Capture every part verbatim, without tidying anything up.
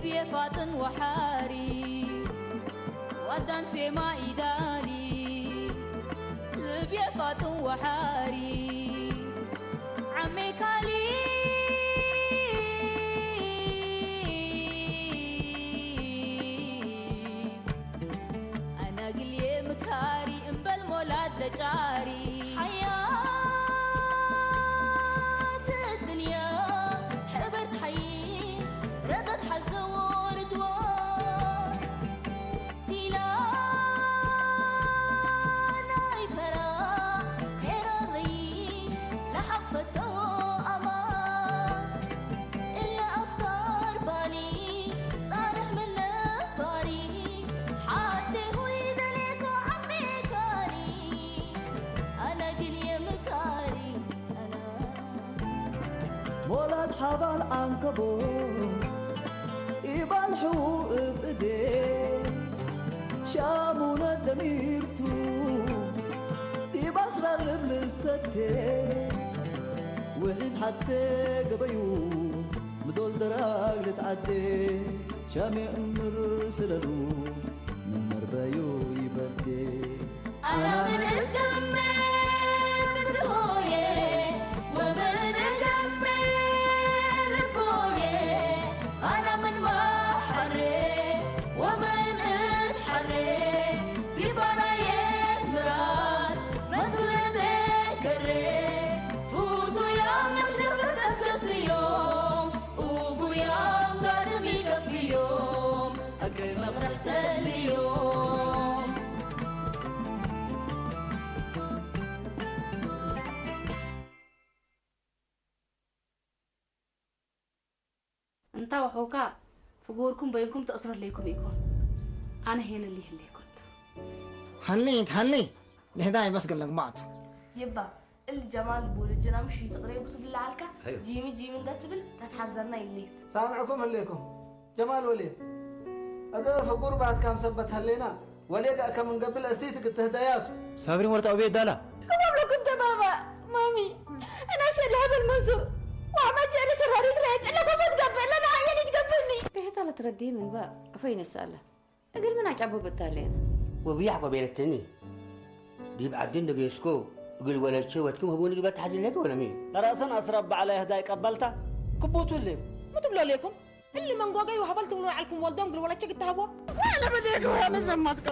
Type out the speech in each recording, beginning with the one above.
ልብየ ፋጥን ወሓሪ ወአዳም ሴማ ኢዳሊ፣ ልብየ ፋጥን ወሓሪ ዐሜ ካሊ። አነ እግልዬ ምካሪ እምበል ሞላድ ለጫሪ። ሐያት እድንያ ሕበር ተሐይስ ረደት ሐዘ ወርድዋ። ዲላ ናይ ፈራ ኤረሪ ለሐፈተው አማን። እለ አፍካር ባሊ ጻርሕ ምን ነባሪ፣ ሓቴ ሆይ ደሌኮ ዐሜ ካሊ፣ አነ ግን የምካሪ አነ። ሞላድ ሐባል ዐንከቦት ኢባልሑ እብ እዴ፣ ሻሙነ ደሚርቱ ዲብ አስራር ልብልሰቴ፣ ውሒዝ ሐቴ ገበዩ ምዶል ደራግ ልትዐዴ፣ ሻሜ እምር ስለሉ ምን መርበዩ ይበዴ። አና ምን እትገሜ ብትሆዬ ወምን እገሜ ልቦዬ፣ አና ምን ማሐሬ ወምን እትሐሬ፣ ዲባናዬ ምራድ መትልቴ ገሬ፣ ፉቱያም ነፍሴ ፈተት ገስዮም፣ ኡጉያም ጋድም ይገፍዮም፣ አገይ መቅረሕ ተልዮም። እንታ ወሖካ ፍጉርኩም በይንኩም ተአስሮ ህሌኩም ኢኮን። አነ ሄነ እሊ ህሌኩ ቱ። ሀኒ እት ሀኒ፣ ለህዳይ በስ ገለግባቱ። ይባ፣ እል ጀማል ቦልጅና ምሽ ይትቅሬቡ ትብል ለዐልካ፣ አዩ። ጂሚ ጂሚ እንደ ትብል ተትሐዘና ይሌት። ሳምዕኩም ህሌኩም። ጀማል ወሌ፣ አዘ ፍጉር ባትካም ሰበት ሀሌና፣ ወሌ ገአከ ምን ገብእ ለእሲት እግል ትህደያቱ። ሳብሪን ወለት አውቤ ዳላ። ክም አብለኩ እንተ ባባ፣ ማሚ፣ አና ሸለ ሀበል መንሱር ወአሕመድ ሸለ ሸራሪት ረኤት፣ እለ ኮፈት ገብእ፣ እለ ነአየን ኢትገብእኒ። ብሕተ ለትረድየ ምን በ፣ አፈ ይነስአለ። እግል ምን አጫቡ ብታሌነ? ወብያሕ ቆቤለትኒ። ዲብ ዐዲ እንዴ ጌስኮ፣ እግል ወለቼ ወድክም ህቡኒ ግበ ተሐዝኔከ ወለሚ? ለረአሰን አስረብ ዐለ ህዳይ ቀበልታ፣ ክቡቱ ህሌ። ምን ትብሎ ሌኩም? እሊ መንጎገይ ወሀበል ትብሉ ለዐልኩም ወልዶም እግል ወለቼ ግድ ተሀቦ? ወአነ በዜከ ወአነ ዘማትከ።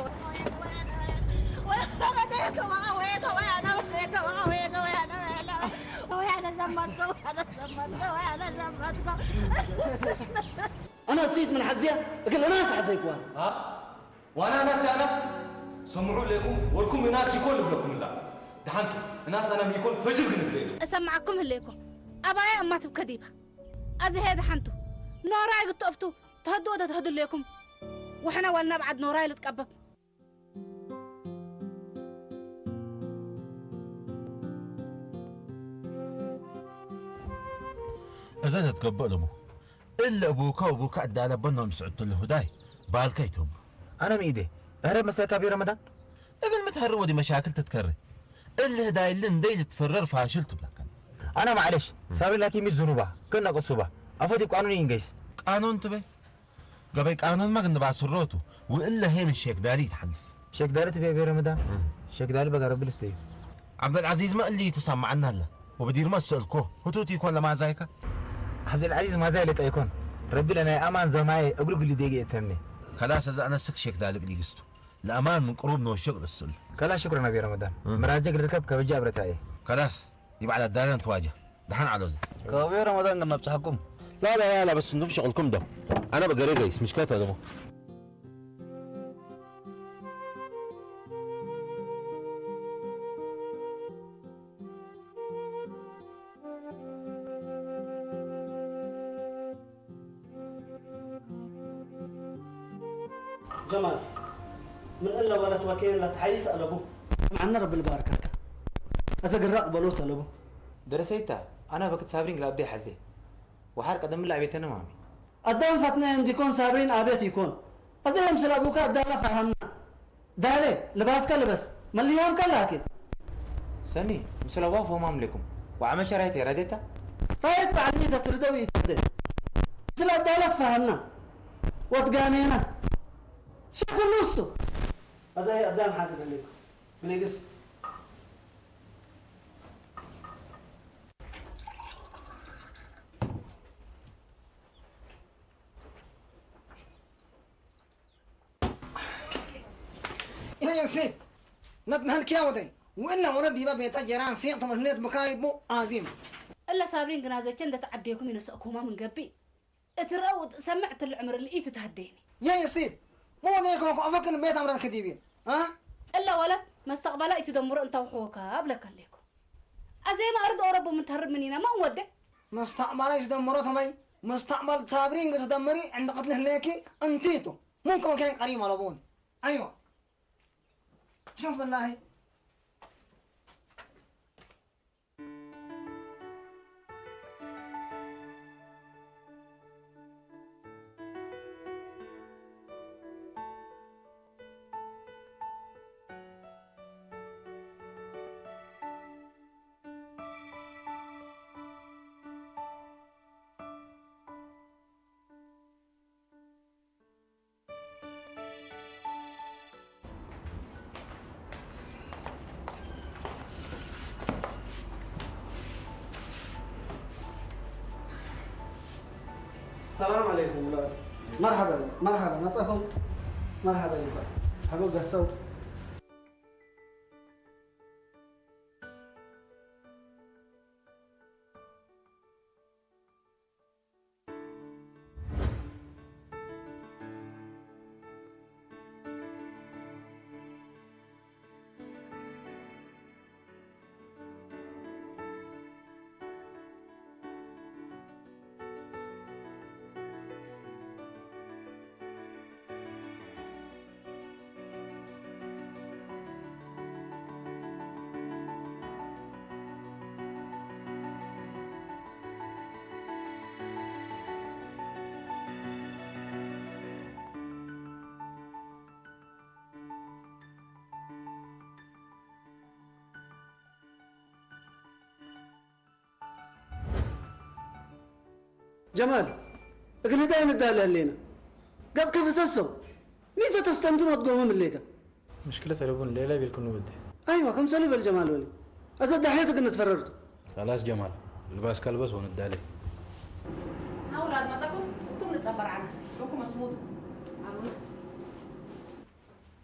ወአነ በዜከ ወአወየከ ወአነ በዜከ ወአወየከ ወአነ፣ ወአነ ዘማትከ ወአነ ዘማትከ ወአነ ዘማትከ። አነ እሲት ምን ሐዝየ እግል እናስ ሐዘይክዋ። አ? ወአነ እናስ አነ? ሰምዑ ሌኩም ወልኩም እናስ ኢኮን ልብለኩም እላ። ደሐንቱ እናስ አነ ሚ ኢኮን ፈጅር ግን እትሌቱ። እሰምዐኩም ህሌኩም። አባየ እማ ትብከ ዲበ። አዜ ሄ ደሐንቱ። ኖራይ ግትአፍቱ ተህዱ ወደ ተህዱ ሌኩም። ወሕነ ወልነ ብዓድ ኖራይ ልትቀበብ። እዘ ተትገበእ ለቡ፣ እለ አቡከ ወአቡከ አዳለበ ኖም ስዕድቱ ለህዳይ ባልከ ይቶም። አነ ሚ እዴ እህረብ መሰለክ አቢ ረመዳን? እግል ሚ ተሀርብ ወዲ መሻክል ትትከሬ? እሊ ህዳይ እሊ እንዴ ልትፈረር ፋሽል ቱ ብለከ። አነ ማዕሌሽ፣ ሳብሪ ላኪን ሚ ዝኑባ፣ ክእነ ቅሱባ፣ አፎ ዲብ ቃኑን ኢንገይስ። ቃኑን ትቤ? ገበይ ቃኑንመ ግንብ አስሮቱ፣ ወእለ ህይ ምን ሼክ ዳሊ ይትሐልፍ። ሼክ ዳሊ ትቤ ቤ ረመዳን? እም። ሼክ ዳሊ በጋ ረቢ ልስደዩ። ዐብደልዐዚዝመ እሊ ቱ ሰመዐና ህለ፣ ወበዲርመ እሰእልኮ፣ ህቱቱ ኢኮን ለማዛይከ? ዐብደልዐዚዝ ማዛይ ለጠ ኢኮን፣ ረቢ ለናይ አማን ዘማዬ እግሉ ግሊ ዴጌ እተሜ። ከላስ፣ እዘ አነስክ ሼክ ዳሊ እግል ኢግስቱ፣ ለአማን ምን ቅሩብ ኖሸቅ ልስል። ከላስ፣ ሽክረን አቢ ረመዳን። እም። ምራጀ እግል ርከብ ከበጃ አብረታዬ። ከላስ፣ ይብዓል አዳለ ንትዋጀህ። ደሐን ዐሎ ዘ። ከአብዮ ረመዳን ግን ነብጽሐኩም። ላ፣ ላ፣ ላ፣ ላ፣ በስ እንቱም ሸቅልኩም ደው። አነ በገሬ ገይስ፣ ምሽከለት አለቡ። ጀማል፣ ምን እለ ወለት ወኬን ለትሐይስ አለቡ። ሰምዐነ ረቢ ልባርካከ። አዘ ግራ እቅበሎት አለቡ። ደረሰይታ፣ አነ በክት ሳብሪን ግል አብዴ ሐዜ። ወሐር ቀደም ለአቤተነ ማሚ። አዳም ፈትነ እንዲኮን ሳብሪን አቤት ኢኮን። አዜ ምስል አቡከ አዳለ ፈሀምና። ዳሌ፣ ልባስከ ልበስ፣ መልያምከ ላኪ። ሰኒ፣ ምስል አዋው ፎማም ሌኩም። ወዐመ ሸራይት የራዴታ? ራየት በዐልኒ ተትርደው ኢትርደ። ምስል አዳለ ትፈሀምና። ወትጋሜመ። ሸክ ንሱ። አዛ ህይ አዳም ሓድር ህሌኩ። ግሌግስ። ኢንሴት መትመህልክያ ወደይ፣ ወእለ ወለት ዲበ ቤተ ጀራን ሴቅ ተመትሌት ብካይ ቡ አዚም። እለ ሳብሪን ግናዘቼ እንዴ ተዐዴኩም ኢነሰእኩመ ምን ገብእ፣ እት ረአው እት ሰምዕ እትለ ዕምር እሊ ኢትትሀዴኒ። የይ እሲት፣ ሚ ወዴከ ወከ አፈክን ቤት አምረርክ ዲብዬ፣ አ? እለ ወለት መስተቅበላ ኢትደምሮ እንተ ውሕወከ እብለከ ህሌኩ። አዜመ አርድ ኦሮቡ ምን ተሀርብ ምኒነ ማ እንወዴ? መስተቅበላ ኢትደምሮ ተመይ፣ መስተቅበል ሳብሪን እግል ትደምሪ ዕንድ ቅትሊ ህሌኪ እንቲቱ። ሙምክን ወኬን ቀሪም አለቡኒ። አይዋ። ሹፍ ብላሂ። ሰላም ዐለይኩም ውላድ። መርሐበ፣ መርሐበ፣ መጸእኩም መርሐበ ይባል። ሐበ ገሰው። ጀማል፣ እግል ህዳይ ንዳለ ህሌነ። ገጽከ ፍሰሰው። ሚ ተ ተስተምቱ መትጎምም ህሌከ? ምሽክለት አለቡን ሌላ ቤልኩ ንወዴ። አይዋ፣ ክምሰሉ በል ጀማል ወሊ። አሰ ዳሕየት እግል ንትፈረርቱ። ከላስ ጀማል፣ ልባስ ከልበስ ወንዳሌ። አውላድ መጸኩም እኩም ንጸበር ዐና። እኩም መስሙዱ። አብሩ።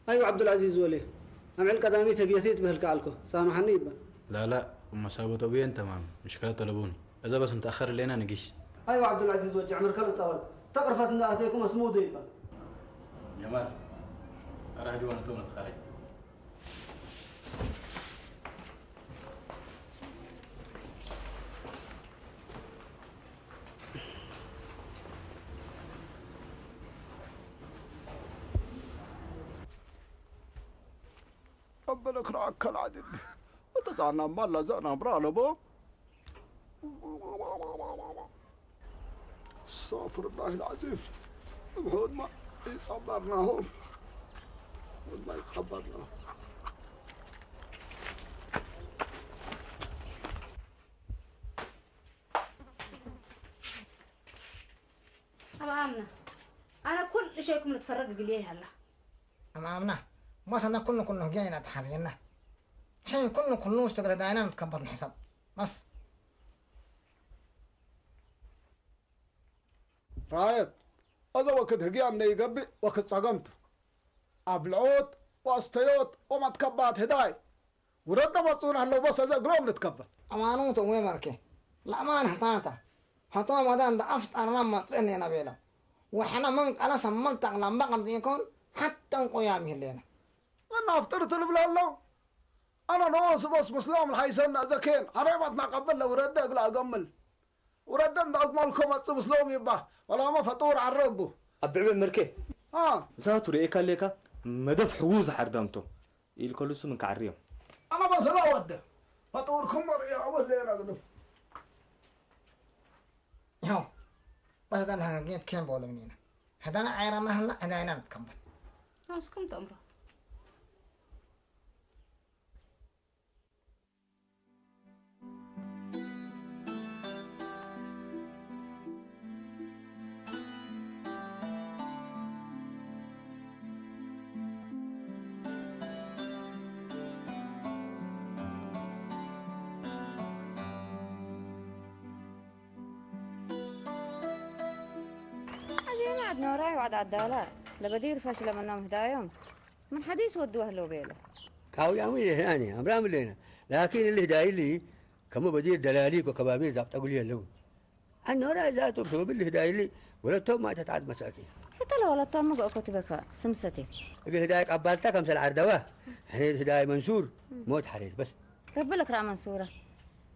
አይዋ ዐብዱልዐዚዝ ወሌ፣ አምዕል ቀዳሚት ህግየቲት በህልከ ዐልኮ፣ ሳምሐኒ ይበል። ላላ፣ እመ ሳቦት አቡዬን ተማም፣ ምሽክለት አለቡኒ። እዘ በስ ንትአኸር ህሌነ ንጊስ። አይዋ ዐብዱልዐዚዝ ወጅ፣ ዕምርከ ልጠወል፣ ተቅርፈት እንዴ አቴኩም አስሙዱ ይበል። ጀማል፣ አራህ ዲዋን እቶም ንትኸረጅ። አበለክ ረአከ ለዐድል። እተ ጻናማ ለዘ ነብረ አለቦ። አስተግፍሩላህ አልዓዚም። እብ ሑድማ ኢጸበርናሁ። ሑድማ ኢጸበርናሁ። አብ አምነ፣ አነ ኩል ሸይኩም ልትፈረግ እግልዬ ይሀላ። አም አምነ፣ ወሰነ ኩሉ ኩሉ ህግያይነ ተሐዝየነ። ሸይ ኩሉ ኩሉ ውስጥ እግል ህዳይነ ንትከበት ንሕሰብ። በስ። ራየት፣ አዘ ወክድ ህግያ እንዴ ኢገብእ ወክድ ጸገም ቱ። አብልዖት ወአስተዮት ወመትከባት ህዳይ ውረደ መጽኡን ሀለው በስ አዘ እግሎም ልትከበት። አማኑ ተዌ መርኬ ለአማን ህታተ። ሐቶ መዳን እንደ አፍጠርና መጽእኔነ ቤለው። ወሕነ ምን ቀለ ሰመል ተቅላምበ ቀልድ ኢኮን ሐተ እንቁያም ይህሌነ። አነ አፍጥር ትልብል ሀለው። አነ ኖስ በስ ምስሎም ለሐይሰነ አዘ ኬን ሐሬመት ነቀብል ለውረደ እግለ አገምል። ውረደ እንደ አግመልኮ መጽእ ምስሎም ይባ፣ ወላመ ፈጡር ዐረ እቡ። አብዕበ ምርኬ። አ። ዛቱ ርኤካ ሌካ፣ መደፍ ሕዉዝ ሐርዳምቶም። ኢልከሉሱ ምን ከዐርዮም። አነ በሰላ ወደ፣ ፈጡርኩም መርየ አወል ሌላ ግዱ። ይኸው፣ በሰዳን ሀገግኘት ኬን ቦለ ምኒነ። ህዳና ዐይራና ህና ህዳይና ንትከበት። አስኩም ተምሮ። ዐድ ኖራይ ወዐድ ዐዳላ ለበዲር ፈሽለ ምኖም ህዳዮም ምን ሐዲስ ወድወ ህለው ቤለ። ቃውያሙ ይህናኒ አምራም እሌነ፣ ላኪን እሊ ህዳይ እሊ ከመ በዲር ደላሊ ወከባቢር ዛብጠ እግሉ የለው። አኖራ ዛቶም ሰበብ ህዳይ እሊ ወለቶም ማእተት ዐድ መሳኪን። ሕተ ለወለቶም ምገእ ኮትበከ ስምሰቴ። እግል ህዳይ ቀባልታ ከምሰል ዐርደዋ፣ ሕኔት ህዳይ መንሱር ሞት ሐሬት በስ። ረቢ ለክራ መንሱረ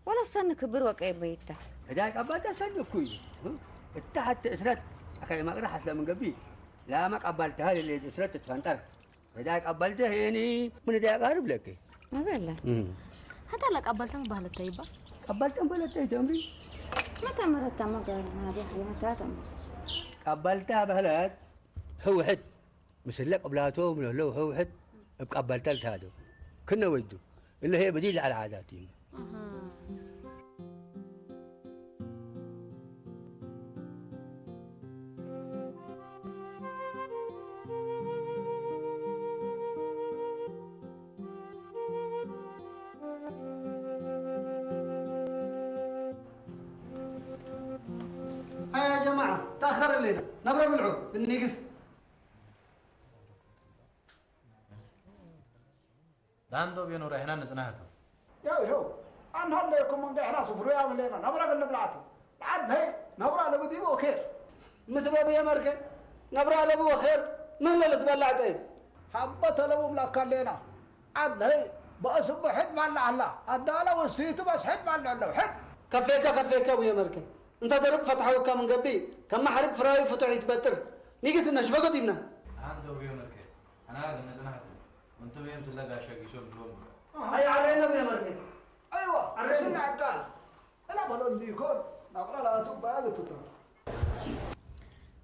ወለሰኒ ክብር ወቀይ በይታ። ህዳይ ቀባልታ ሰኒ እኩይ። እተ ሐቴ እስረት አካይ መቅረሐት ለምን ገቢ ላመ ቀባልትሃ ለሌት እስረት ትትፈንጠር። ህዳይ ቀበልተ ሄኒ ምን ህዳይ አቃርብ ለከ። አበለ። እም። ሀታ ለቀበልተ ምን በህለት ተይባ? ቀበልተ በህለት ተይተምሪ። መተምረተመ ጋር ናዲ ሐያታተም። ቀበልተ በህለት ህውሕድ ምስለ ቅብላቶም ለህለው ህውሕድ እብ ቀበልተ ልትሃደው ክነ ወዱ። እለ ህዬ በዲል ለዐለ ዓዳት እዩ። አሃ። አያ ጀማዐ፣ ተአኸር እሌነ፣ ነብረ ብልዑ፣ እንግስ። ዳንዶ ቤኖ ራይሕና ንጽናህ ቱ። ያው ይኸው፣ አን ሀለየኩም እንዴ ሕና ስፍሩ ያምሌና፣ ነብረ እግል ንብልዓ ቱ። ለዐድ ለሀይ ነብረ ለብዲቦ ኬር። ምትበ ብየ መርኬ፣ ነብረ ለቡ ኬር፣ ምን ለልትበላዕ ጠይብ። ሐበ ተለቡም ለአካሌና፣ ዐድ ለሀይ በአስቡ ሕድ ባለ አላ፣ አዳለ ወሲቱ በስ ሕድ ባለ አለው፣ ሕድ። ከፌከ፣ ከፌከ አቡየ መርኬ። እንተ ደርብ ፈትሐውከ ምን ገብእ፣ ከመ ሐርብ ፍራዩ ፍቱሕ ኢትበጥር። ኒግስ እነ ሽፈገ ዲብነ። አን ዶብዮ መርኬ፣ አና እግል ነጽናህ ቱ። ወእንቱም የም ስለ ጋሻ ጊሾም ጆም። አይ፣ ዐሬነ ብየ መርኬ። አይዋ፣ ዐሬነ። ሽን አቃል። እላ በሎ እንዲኮን፣ ናቅራ ለአቱ ባያ ልትተው።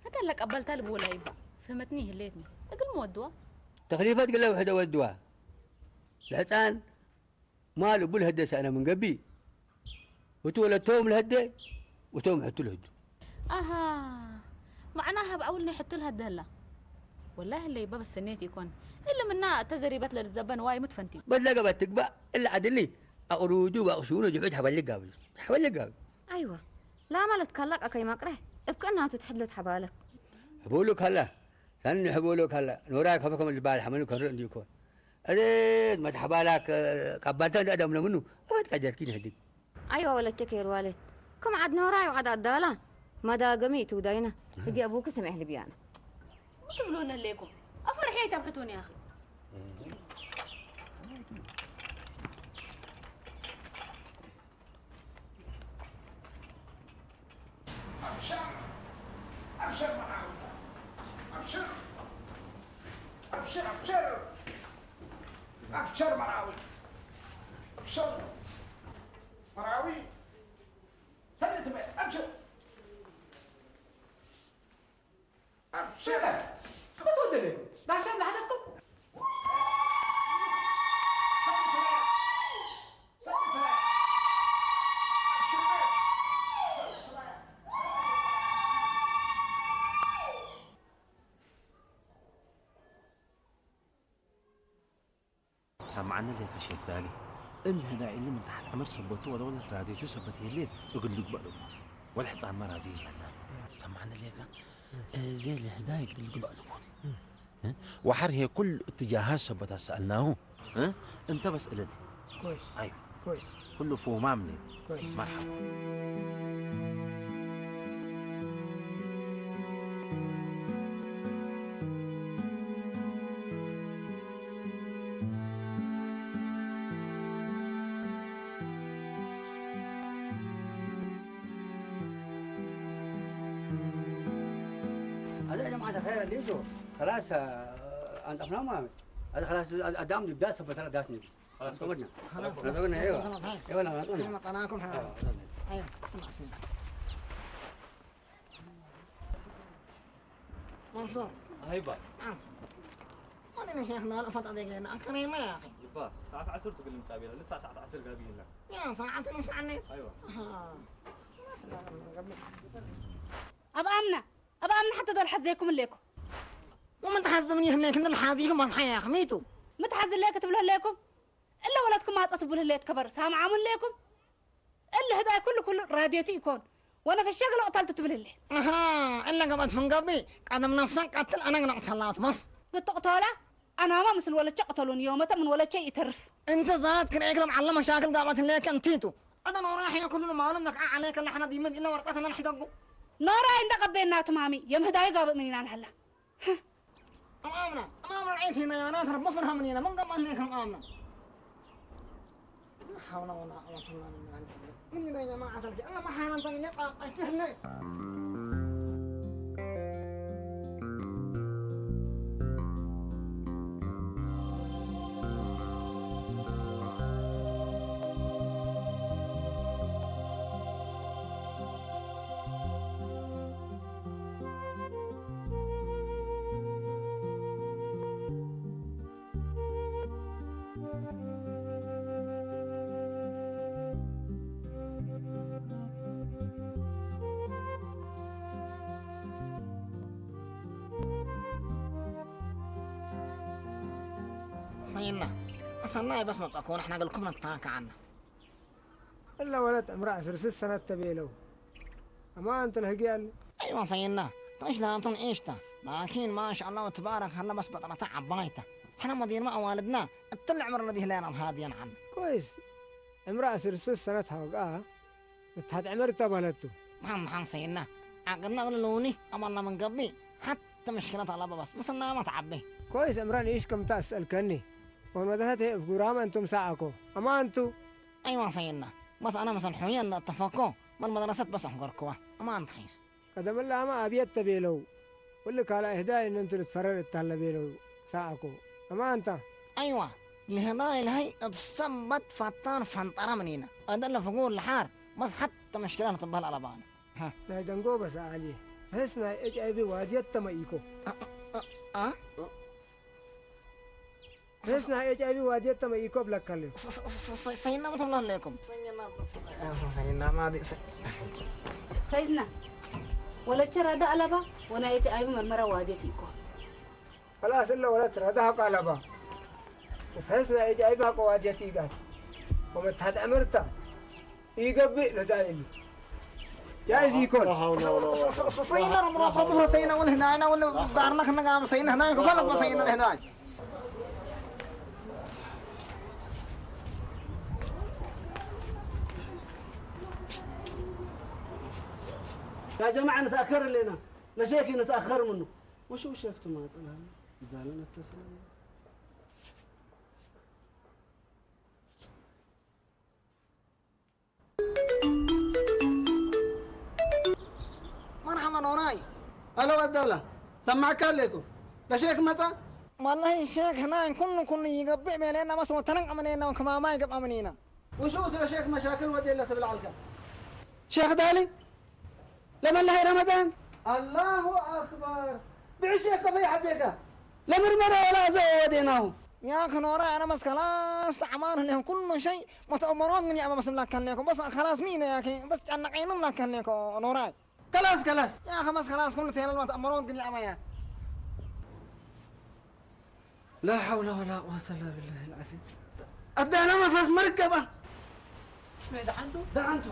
ሐታ ለቀበልታ ልብወላ ይባ፣ ፍህመትኒ ህሌትኒ። እግል ሚ ወድዋ? ተክሊፈት ግለ ውሕደ ወድዋ። ለሕጻን ማል እቡ ለህደ ሰእነ ምን ገብእ፣ ወቱ ወለቶም ለህደ፣ ወቶም ሕቱ ለህዱ። አሃ፣ መዕናህ እብ ዐውልኒ ሕቱ ለህደ ህላ። ወላሂ ህለ ይበ በስ ሰኔት ኢኮን። እሊ ምና እተ ዘሪበት ለልትዘበን ዋይ ምትፈንቲ። በስ ለገበት ትግባእ፣ እሊ ዐድኒ አቅሩዱ ወአቅሹኑ ጅብዕት ሐበሊ ጋብዩ። ሐበሊ ጋብዩ። አይወ፣ ላመ ለትከለቅ አከይ መቅረህ፣ እብ ክእናቱ ትሕድለት ሐባለ። ሕቡሉ ከላ፣ ሰኒ ሕቡሉ ከላ፣ ኖራይ ከፈ ከመ ልባል ሐመኑ ከንሮ እንዲ ኢኮን። እት መትሐባላክ ቀባልተ እንዴ አዳምነ ምኑ፣ አወድ ቀደትኪ ነህድግ። አይወ ወለቼ ኬር ዋሌት። ክም ዐድ ኖራይ ወዐድ አዳላ፣ መዳገሚ ኢትውዳይነ። ህጌ አቡኪ ስሜሕ ልብያነ። ምን ትብሉነ ህሌኩም? አፈርሕየ ተብሕቱኒ አኺ። አብሸር፣ አብሸር መርዓዊ፣ አብሸር፣ አብሸር፣ አብሸር፣ አብሸር መርዓዊ፣ አብሸር መርዓዊ፣ ሰልት በ፣ አብሸር። አብሽር። ከመ ትወደለ? ዳሸን ለሐደቱ። ሰምዐኒ ሌከ ሼክ ዳሊ፣ እሊ ህዳይ እሊ ምን ተሐት ዐመር ሰበቱ ወለወለት ራድዮቱ ሰበት ህሌት እግል ልግበእ ልቡን፣ ወለሕጻንመ ራድዮ ይመና። ሰምዐኒ ሌከ፣ እዜ ለህዳይ እግል ልግበእ ልቡን። ወሐር ህዬ ኩሉ እትጃሃት ሰበት አሰአልናሁ፣ እንተ በስ እለ ዲ። ኮይስ። አይ። ኮይስ። ኩሉ ፉማም ኒ። ኮይስ። መርሐባ። هذا يا جماعة الخير اللي انتو خلاص، آه، انطفناهم. هذا خلاص الدعم داس بثلاث داس نبي. خلاص، خلاص. خلاص، خلاص. ايوه. ايوه، لا، لا، لا. ايوه، مع السلامة. منصور. هاي با. منصور. ما ادري يا شيخنا، لا فتح دقيقة، أكثر ما يا أخي. يبا، ساعة عصر تقول لي متسابية، لسه ساعة عصر قاعد يلا. يا ساعة نص عني. أيوة. آه. خلاص، لا، لا، قبل. أب أمنة، أب أمنة حتى دول حزيكم الليكو. ومن تحزمني هناك، إن الحازيكم أضحى يا أخي، ميتوا. متحزن ليك تبلو الليكم؟ እለ ወለትኩም ማጸ ትቡል ህሌት ከበር ሳምዓሙ ህሌኩም? እሊ ህዳይ ኩሉ ኩሉ ራድዮቲ ኢኮን፣ ወነፍሸ እግል እቅተልቱ ትብል ህሌት። አሃ፣ እለ ገብአት ምን ገብእ፣ ቀደም ነፍሰን ቀትል አነ እግል እቅተላቱ በስ። እግል ትቅተላ፣ አናመ ምስል ወለቼ ቅተሉኒ፣ ዮመተ ምን ወለቼ ኢተርፍ። እንተ ዛትክ ርኤክ ለብዐለ መሻክል ጋብአት ህሌከ እንቲቱ። አደ ኖራይ ሕየ ኩሉ ማሉ ነክዐ ዐሌከ ለሐነ ዲመ ዲለ ወርቀት ነንሕደጉ። ኖራይ እንደ ቀቤናቱ ማሚ፣ የምህዳዩ ጋብእ ምኒና ለሀላ። እምአምና፣ እምአምና ርዔት ህነ ያናት ረቢ ፍርሃ ምኒነ፣ ምን ገብአት ህሌከ እምአምና። ላ ሐውለ ወላ ቁወተ ኢላ ቢላህ። ምኒነ ጀማዐት አልኪ፣ አላ መሓረምተ ምኒነ ጣብቀኪ ህሌ። ሰይና፣ ሰናይ በስ መብጸእኮ፣ ንሕነ እግልኩም ንትካከ ዐና። እለ ወለት ዕምረ ዐስር ስስ ሰነት ተ ቤለው። አማን ተ ለህግያኒ። አይዋ ሰይና፣ ተሽ ላቱን ኢሽታ። ላኪን ማሻአላህ ወትባረክ ሀለ በስ በጥረተ ዐባይተ። ሕነ መዲንመ አዋልድና እትለ ዕምር ለዲህ ሌና ለሃድየን ዐን። ኮይስ፣ ዕምረ ዐስር ስስ ሰነት ሀውግአ፣ መትሐት ዕምር ተ በለቱ። መሐመድ መሐመድ ሰይና፣ ዐቅድነ እግል ሎኒ አማንና ምን ገብእ፣ ሐተ ምሽክለት አለበ በስ፣ ምስልናመ ተዐቤ። ኮይስ፣ ዕምረ ንኢሽ ክምተ አስአልከኒ። ወመድሀት ህዬ እብ ጉራመ እንቱም ሰአኮ። አማን ቱ። አይዋ ሰይና፣ በስ አነ ምስል ሑየ እንደ እተፈኮ፣ ምን መድረሰት በስ አሕገርክወ። አማን ተሐይስ። ቀደም እላመ አብየት ተ ቤለው፣ ወሊ ካልእ ህዳይ እነ እንቱ ልትፈረር እት ሀለ ቤለው ሰአኮ። አማን ተ። አይዋ፣ ለህዳይ ለሀይ እብ ሰበት ፈታን ፈንጠረ ምኒነ። እደለ ፍጉር ለሓር፣ በስ ሐተ ምሽክለ ለትበህል አለባነ። ሀ። ናይ ደንጎበ ሰአልዬ፣ ፈህስ ናይ ኤች አይ ቪ ዋድየት ተመ ኢኮ? አ፣ አ፣ አ? ፈህስ ናይ ኤች አይ ቪ ዋድየት ተመ ኢኮ እብለከ ህሌኮ። ሰ-፣ ሰ-፣ ሰ-፣ ሰይና ምን ትብላ ህሌኩም? ሰይና ማዲ ሰ-፣ ሰይድና፣ ወለቼ ረዳ አለባ ወናይ ኤች አይ ቪ መርመራ ዋድየት ኢኮ። ከላስ እለ ወለት ረዳ ሐቆ አለባ። ወፈህስ ናይ ኤች አይ ቪ ሐቆ ዋድየት ኢጋት። ወመትሐት ዕምር ተ። ኢገብእ ለዳይም ጃይዝ ኢኮን። ሰይነ ረምሮ ቀብሮ ሰይነ ወልህናይና ወለ ዳርና ከነጋም ሰይነ ህናይ ከፈለቆ ሰይነ ለህናይ። يا جماعة نتأخر لنا، لشيك نتأخر منه. وشو شيك تماطل هذا؟ بدال نتصل. መርሐመ ኖራይ። አሎ ወደላ፣ ሰማዕካ አሌኮ። ለሼክ መጻ? ወላሂ ሼክ ህናይ ኩሉ ኩሉ ይገብእ ቤሌና በስ ወተነቅ ምኔና ወከማማ ይገብአ ምኔና። ውሹ እት ለሼክ መሻክል ወዴ ለትብል ዐልከ? ሼክ ዳሊ? ለመለሀይ ረመዳን? አላሁ አክበር። ብዕሼክ ከፈይ ሐዜከ? ለምርመራ ወላ አዘ ወዴናሁ። ያክ ኖራይ አነ በስ ከላስ ተዕማር ህሌኮ ኩሉ ሸይ መተአመሮት ምን ያመ በስ ላከ ህሌኮ። በስ ከላስ ሚነ ያክ በስ ጨነቀይንም ላከ ህሌኮ ኖራይ። ከላስ ከላስ። ያክ በስ ከላስ ኩሉ ቴለል መተአመሮት ግን ያመያ። لا حول ولا قوة إلا بالله العظيم. አዳነ መፈስ መርከባ። ደሐንቱ? ደሐንቱ።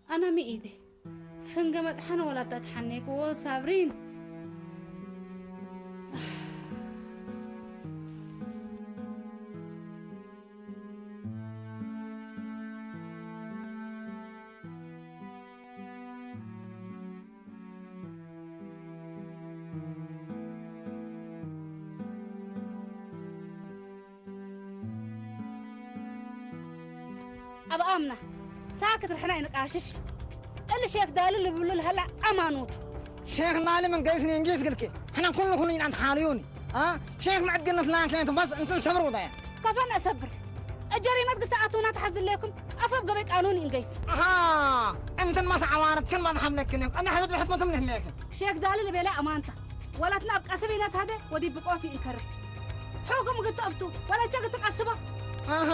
አነ ሚ ኢዴ ፍንገ መጥሐነ ወላታ ተሐኔኩ ወሳብሪን። አብ አምና ሳክት ርሕና ኢንቃሽሽ። እሊ ሼክ ዳሊ ልብሉ ለሀላ አማኑት። ሼክ ዳሊ ምን ገይስኒ እንጊስ ግልኪ። ሕነ ኩሉ ኩሉ ኢናን ሓልዩኒ። አ? ሼክ መዕድ ግነት ላንኬቱ በስ እንትን ሰብር ወዳያ። ከፈን አሰብር። እጀሪመት ግትአቱና ተሐዝሌኩም አፈብ ገበይ ቃኑን ኢንገይስ። አሃ፣ እንትን መስ ዐዋረትክን መዝሐም ለክን። አነ ሕዝብ ሕትመትም ንህሌክን። ሼክ ዳሊ ልቤላ አማንታ። ወላትና እብ ቀስብ ኢነትሀዴ ወዲብ ብቆት ይእንከርብ። ሑኩም እግል ትአፍቱ ወለቼ እግል ትቀስቦ። አሃ፣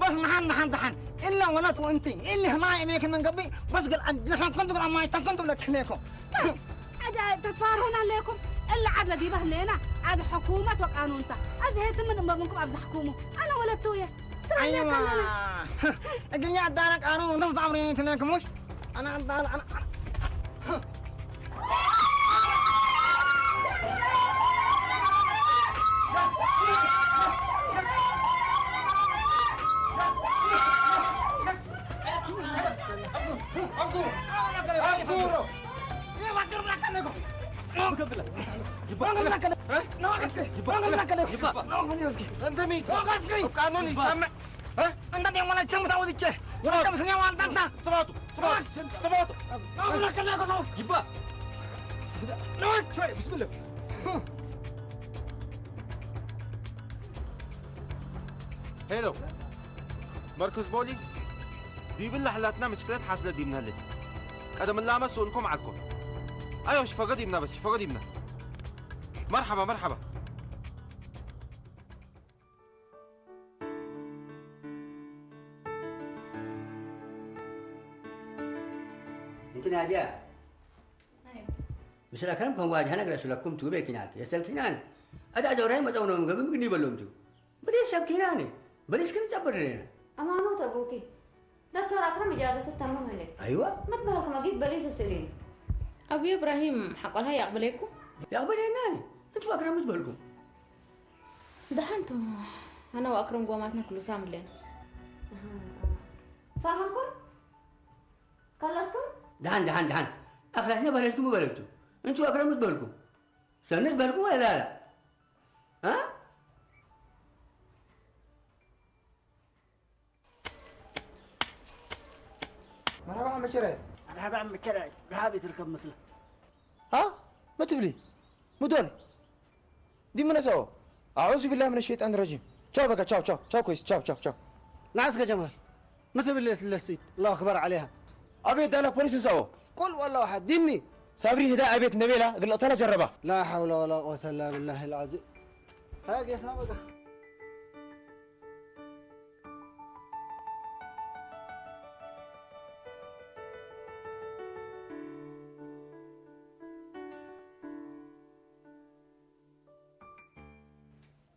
በስ መሐን መሐን ደሐን። እለ ወለት ወእንቲ፣ እሊ ህማይ እሜክን ምን ገብእ፣ በስ እግል አጅልከን ኩንቱ እግል አማይተን ኩንቱ ለክሌኮ። በስ፣ ዐድ ተትፋርሁና ሌኩም። እለ ዐድ ለዲበ ህሌና፣ ዐድ ሕኩመት ወቃኑንታ። አዜ ሄትምን እበ ምንኩም አብዘሕኩሙ። አነ ወለቱየ። አይዋ። እግኛ አዳና ቃኑ እንደ ፍጣም ነው ትነክ ሙሽ። አና አዳና አና ሄሎ፣ መርክዝ ፖሊስ፣ ዲብለ ሐላትና ምሽክለት ሐስለት ዲብነ ህሌት። ቀደም እላመ ስኡልኩም ዐልኩም። አዮ፣ ሽፈገ ዲብና በስ፣ ሽፈገ ዲብና። መርሐባ፣ መርሐባ። እንቲ ናድያ፣ አዮ። ምስል አክረም ከም ዋጅሀነ እግል አስለኩም ቱ ቤኪናክ። የሰልኪናን አዳ ደውራይ መጠውነው ምግብ ምግኒ በሎም ቱ። በሊስ ሰብ ኪናኒ፣ በሊስ ክም ጸብር ሌና። አማኖት አቡኪ፣ ዶክተር አክረም እጃዘት ተምም ህሌ። አይዋ። መትበህልኩም አጊድ በሊስ ስእሊን። አቡ ኢብራሂም ሐቆልሃ ያቅብሌኩም? ያቅብሌናኒ፣ እንቱ አክረም ምትበህልኩም? ደሐንቱ፣ አነ ወአክረም ጎማትና ክሉ ሳም ሌና። አሃ። ፋህምኩም? ከለስኩም? ደሐን፣ ደሐን፣ ደሐን። አክላስነ በህለትኩም በለቱ። እንቱ አክረም ምትበህልኩም? ሰነት በህልኩም ወላ ላላ? አ? መርሐባ ዐመ ቸራይት። መርሐባ ዐመ ቸራይት። ረሃብ ይትርከብ ምስለ። አ? ምን ትብሊ? ምን ዶል? ዲብ ምነ ሰኦ? አዑዙ ቢላሂ ሚነ ሸይጣን ረጂም። ቻው በቃ፣ ቻው፣ ቻው፣ ቻው፣ ኮይስ፣ ቻው፣ ቻው፣ ቻው። ነአስከ ጀማል። ምን ትብል ለሲት? አላሁ አክበር ዐለይሃ። አቤት ዳላ ፖሊስ እንሰኦ። ቁል ወላሁ አሐድ። ዲሚ። ሳብሪ ህዳ አቤት ነበላ እግል እቅተላ ጀረባ። ላ ሐውለ ወላ ቁወተ ኢላ ቢላሂል ዐዚም። ሀያ ጌስና በቃ።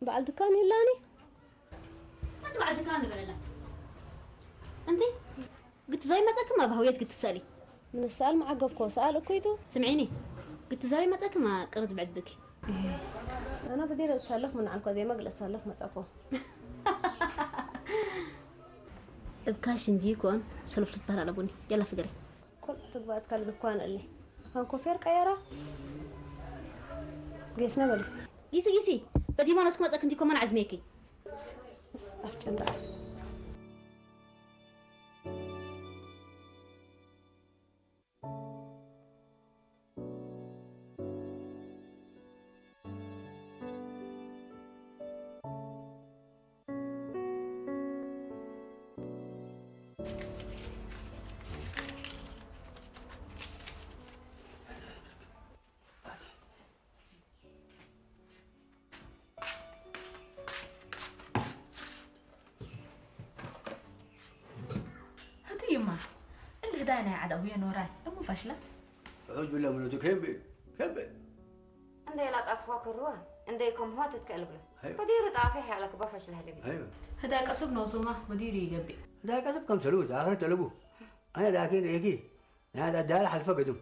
በዐል ድካን ይላኒ? መት በዐል ድካን ልበለላ? እንቲ ግትዛይ መጸክማ በህውየት ግትሰአሊ? ምን ሰአል መዓገብኮ ሰአል እኩይቱ። ስምዒኒ፣ ግትዛይ መጸክማ ቅርድ ብዕድ ብኪ። አና በዲር እሳለፍ ምን ዐልኮ ዜመ እግል እሳለፍ መጸኮ። እብ ካሽ እንዲ ኮን ሰሉፍ ልትበህል አለቡኒ። የላ ፍገሬ። ኩል ትግባእት ካልድ እኳን እሊ። አካን ኮፌር ቀየራ። ጌስነ በሊ። ጊሲ ጊሲ፣ በዲማ ኖስክ መጸክ እንዲኮ መን ዐዝሜኪ? አፍጨንዳ። ህቱ ይማ፣ እሊ ህዳይ ናይ ዐድ አቡየ ኖራይ እሙ ፈሽለት። አዑዝ ቢላህ ምኑ ቱ፣ ኬን ብእ፣ ኬን ብእ። እንዴ ላጣፍዋ ክርዋ፣ እንዴ ኮምዋ ትትከእል ብሎ። አይወ። በዲሩ ጣፊሕ ያለክቦ ፈሽለህ ልቢ። አይወ። ህዳይ ቀስብ ኖሱማ በዲሩ ይገብእ። ህዳይ ቀስብ ከምሰሉት፣ አክረት ጠለቡ። አነ ላኪን ኤኪ፣ ናት አዳለ ሐልፈ ገድም።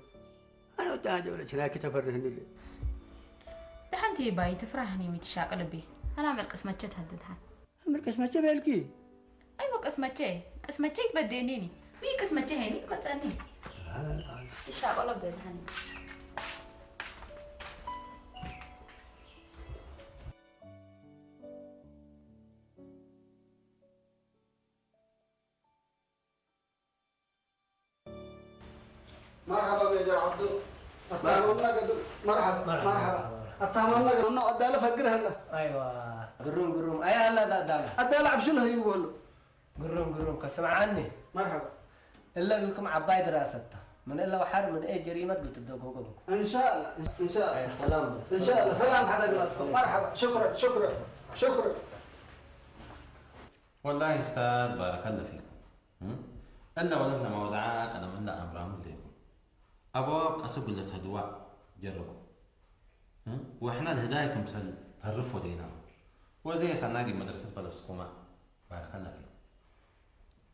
አነ ወጣ ጀውለ ችናኪ ተፈርህኒ ለ። ደሐንቲ ባይ ትፍራህኒ ሚ ትሻቅ ልቢ። አነ አመል ቅስመቼ ተህድድ ሐን። አመል ቅስመቼ ቤልኪ? አይወ ቅስመቼ፣ ቅስመቼ ይትበዴኒኒ። ሚ ቅስመቼ ሄኒ መጸኒ። አይ፣ አይ። ትሻቅ ልቢ ደሐኒ። መርሐባ ሜጀር ዐብዱ። አታመምና ገድም። መርሐባ፣ መርሐባ። መርሐባ። አታመምና ገድም። ምነው አዳለ ፈግር ሀላ? አይዋ። ግሩም፣ ግሩም። አይ ሀላ ዳ-፣ አዳለ። አዳለ አብሽል ሀዩ ወሎ። ግሩም፣ ግሩም። ከስምዓኒ። መርሐባ። እለ እግልኩም ዐባይ ድራሰት ተ። ምን እለ ወሐር ምን ኤ ጀሪመት ግልትደጎጎ ብኩም። እንሻአላ፣ እንሻአላ። አይ ሰላም። እንሻአላ። ሰላም ሐደግናትኩም። መርሐባ። ሹክረን፣ ሹክረን፣ ሹክረን። ወላሂ ኡስታዝ ባረከላህ ፊኩም። እም? እለ ወለት ለመውደዐ ቀደም እለ አምራም ሌቡ። አበዋብ ቀስብ እለ ተድዋ ጀርቡ። እም? ወሕና ለህዳይ ክምሰል ተርፍ ወዴና። ወዘይ ሰና ዲብ መድረሰት በለስኩማ። ባረከላህ ፊኩም።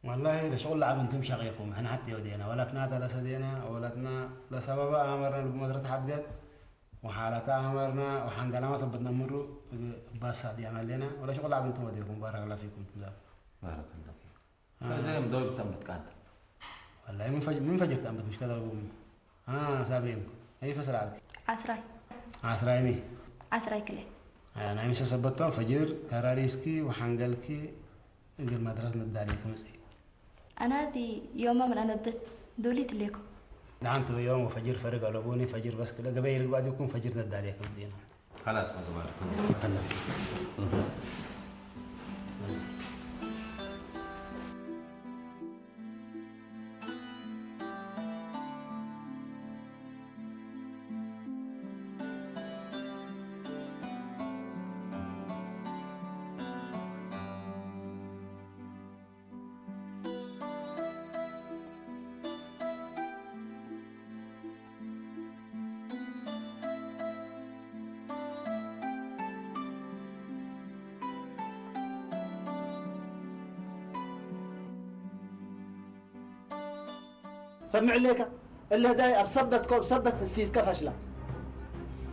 ወላሂ ለሸቁል ለዐብ እንቱም ሸቄኩም፣ ሕነ ሐቴ ወዴና፣ ወለትናተ ለሰዴና፣ ወለትና ለሰበበ አመርና ልቡ መድረት ሐድገት፣ ወሓላተ አመርና ወሐንገላመ ሰበት ነምሩ እብ ባስ ሳድያም ሀሌና፣ ወለሸቁል ለዐብ እንቱም ወዴኩም፣ ባረከላህ ፊኩም እንቱም ዛቱ። ባረከላህ ፊኩም። አ። ፈዘም ዶል ተንብት ቃንተ። ወላሂ ምን ፈጅ-፣ ምን ፈጅር ተንብት ምሽከለ አልቡም። አ፣ ሳብሬም። አይ ፈስር አልክ? ዐስራይ። ዐስራይ ሚ? ዐስራይ ክሌ። አ፣ ናይ ምሰ ሰበት ቶም ፈጅር፣ ከራሪ እስኪ ወሐንገልኪ እግል መድረት ነዳሌ ክምጽእ። አናቲ ዮመ ምን አነብት ዶሊ ትሌኮ። ደሐንቱ ዮም ወፈጅር ፈርግ አለቡኒ፣ ፈጅር በስ ክለ ገበይ ርግባቲኩም ፈጅር ነዳሌ ክምጽእና። ኸላስ መግባር። ሰምዕ ሌከ፣ እለ ህዳይ እብ ሰበትኮ እብ ሰበት እሲትከ ፈሽላ።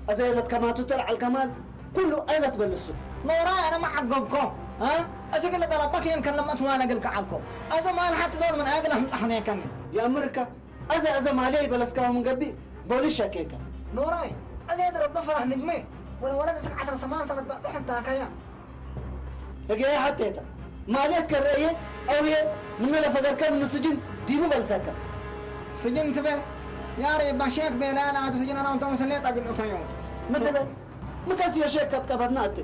አዜ እለት ከማቱ ተልዐል ከማል ኩሉ አዘ ትበልሱ። ኖራይ፣ አነ ማ ዐገብኮ? አ? አሽክለ ጠለበክ የን ከለመት ዋለ እግልከ ዐልኮ። አዜ ማል ሐቲ ዶል ምን አግል አምጽእ ሐኔከኒ። የአምርከ፣ አዜ አዜ ማሌ ይበለስካሁ ምን ገብእ ቦሊስ ሸኬከ። ኖራይ፣ አዜ እት ረቢ ፈራህ ንግሜ ወለወለት እስክ ዐስር ሰማን ሰነት በዕጽሕ እንታከያ። ህግየ ሐቴተ፣ ማሌት ከረእየ አው ህዬ ምኑ ለፈገርከ ምኑ ስጅን ዲቡ በልሰከ። ስጅን ትቤ? ያሬ ባሼክ ቤላ ለአቱ ስጅን አናውንቶም ስኔ ጠግል ኡተዮም። ምን ትቤ? ምከስዮ ሼክ ከትቀበርና እት።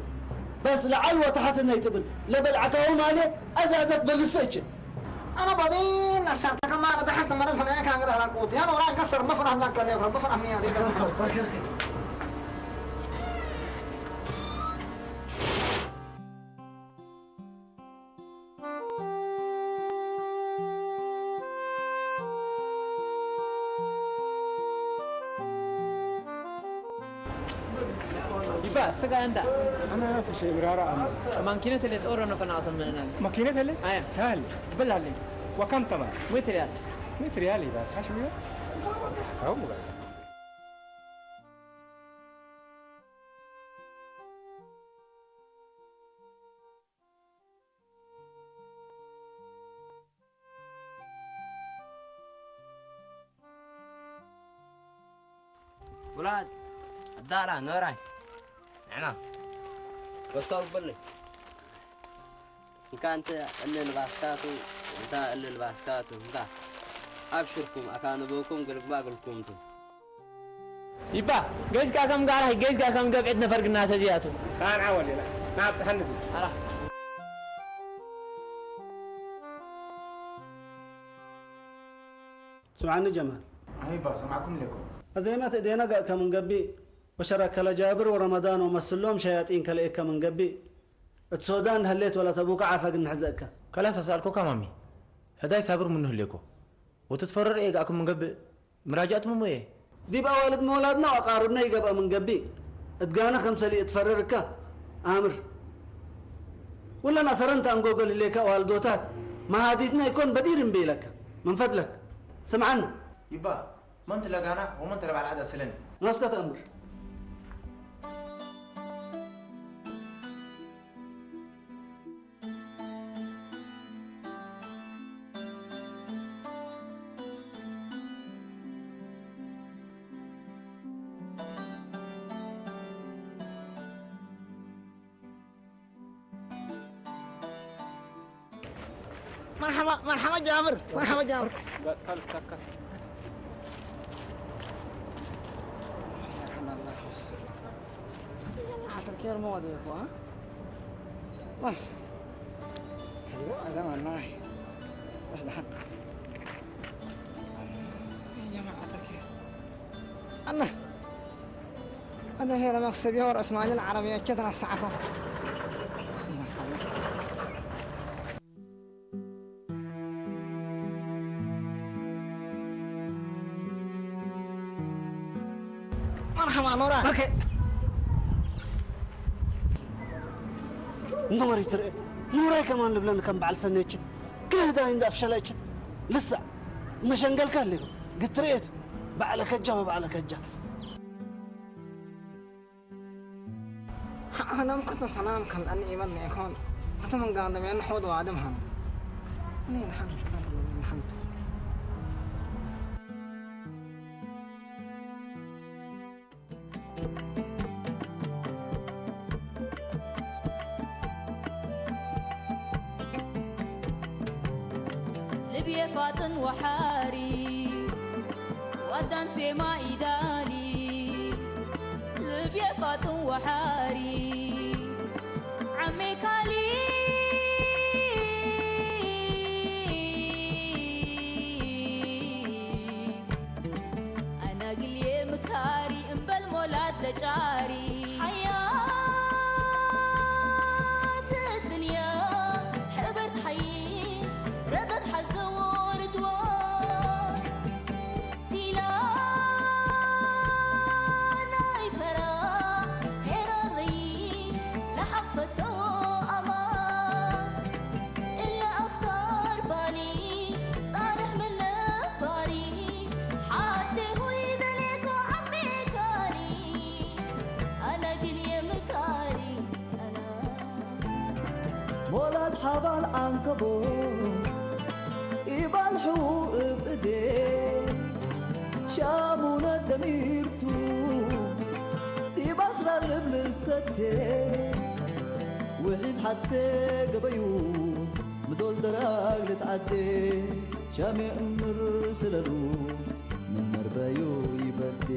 በስ ለዐል ወተሐት ነይ ትብል ለበልዐካሁ ማሌ አዘ አዘ ትበልሶ እችል። አነ በዲን አሳተ ከማን ተሐት መረን ፈናያ ካን ገዳ ራቁት። ያን ወራ ገሰር መፍራህ ላከለ ረብ ፍራህ ምን ያዴ። ይባ፣ ስጋ እንዳ። አና ፍሸ ብራራ አና። ማኪነት ለጦር ነው ፈናሰ ምንና። ማኪነት ለ? አያ። ታል። ብላለኝ። ወካም ተማ? ሚእት ሪያል። ሚእት ሪያል ይባስ ሐሽ ቢሆን? አው ሙባረክ። ውላድ አዳራ ኖራይ። ንዕማ ወሰው ብልኝ። እንካ እንተ እሊ ልባስካቱ፣ እንታ እሊ ልባስካቱ፣ እንካ አብሽርኩም፣ አካንቦኩም ግልግባ ግልኩምቱ። ይባ፣ ገይዝካ ከም ጋራይ፣ ገይዝካ ከም ገብዕት ነፈር ግናተ ዲያቱ። ካን ዓወል ኢላ፣ ናብጽሐኒ ቡ። አላ። ስምዓኒ ጀማል። አይባ፣ ሰምዓኩም ለኩም። አዜመት እዴነ ገእከ ምን ገብእ፣ ወሸረከለ ጃብር ወረመዳን ወመስሎም ሸያጢን ከልኤከ ምን ገብእ፣ እት ሶዳን ሀሌት ወለት አቡከ ዓፈ እግል ንሕዘእከ። ከላስ አስአልኮከ ማሚ። ህዳይ ሳብር ምኑ ህሌኮ። ወትትፈረር ኤ ገአኩም ምን ገብእ፣ ምራጃአት ምሙዬ። ዲብ አዋልድ መውላድና ወአቃርብና ኢገብአ ምን ገብእ፣ እት ጋነ ክምሰል ኢእትፈረር እካ አምር። ውለን አሰረን ተአንጎገል ህሌከ አዋልዶታት፣ መሃዲትና ኢኮን በዲር እንቤለከ። ምን ፈድለክ ስምዓና። ይባ፣ መን ትለጋና ወመን ትለባል ዐድ አስለን። ኖስከ ተአምር። መርሐባ፣ መርሐባ ጃብር፣ መርሐባ ጃብር። በጣም ተከስ። መርሐባ አላህ። አተር ኬር መዋደ እኮ፣ አ? በስ። ከዲሮ አዳም አላህ። በስ ደሐን። ያ ጀማዓ አተር ኬር። አላህ። አነ ሄረ መክሰብ የወር እስማጅል ዐረብያቸ ተነሳዕኮ። መርሐባ ኖራ። ኦኬ። እንዶ መሪ ትርኤ። ኑራይ ከማን ልብለን ከም በዐል ሰኔ እችም፣ ክልህ ዳይ እንደ አፍሸለ እችም፣ ልሰዕ መሸንገልከ ህሌኮ፣ ግትርኤቱ በዐለ ከጃ ወበዐለ ከጃ። አነ ምን ኩንቱም ሰላም ከልአኒ ኢመን ኢኮን፣ አቱ ምን ጋር ደም ያን ሖድ ዋድም ሀን። እኔ ነሐን ነሐን ልብዬ ፋጥን ወሓሪ፣ ወአዳም ሴማ ኢዳሊ። ልብዬ ፋጥን ወሓሪ፣ ዐሜ ካሊ። አነ እግልዬ ምካሪ እምበል ሞላድ ለጫሪ። ሐያት እድንያ ሕበር ተሐይስ ረደት ሐዘ ወርድዋ። ቲና ናይ ፈራ ሄራሪ ለሐፈተው አማን። እለ አፍካር ባሊ ጻርሕ ምን ነባሪ፣ ሐቴ ሆይ ደሌኮ ዐሜ ካሊ፣ አነ ግን የምካሪ አና። ሞላድ ሐባል ዐንከቦት ኢባልሑ እብ እዴ፣ ሻሙነ ደሚርቱ ዲብ አስራር ልብል ሰቴ፣ ውሒዝ ሐቴ ገበዩ ምዶል ደራግ ልትዐዴ፣ ሻሜ እምር ስለሉ ምን መርበዩ ይበዴ።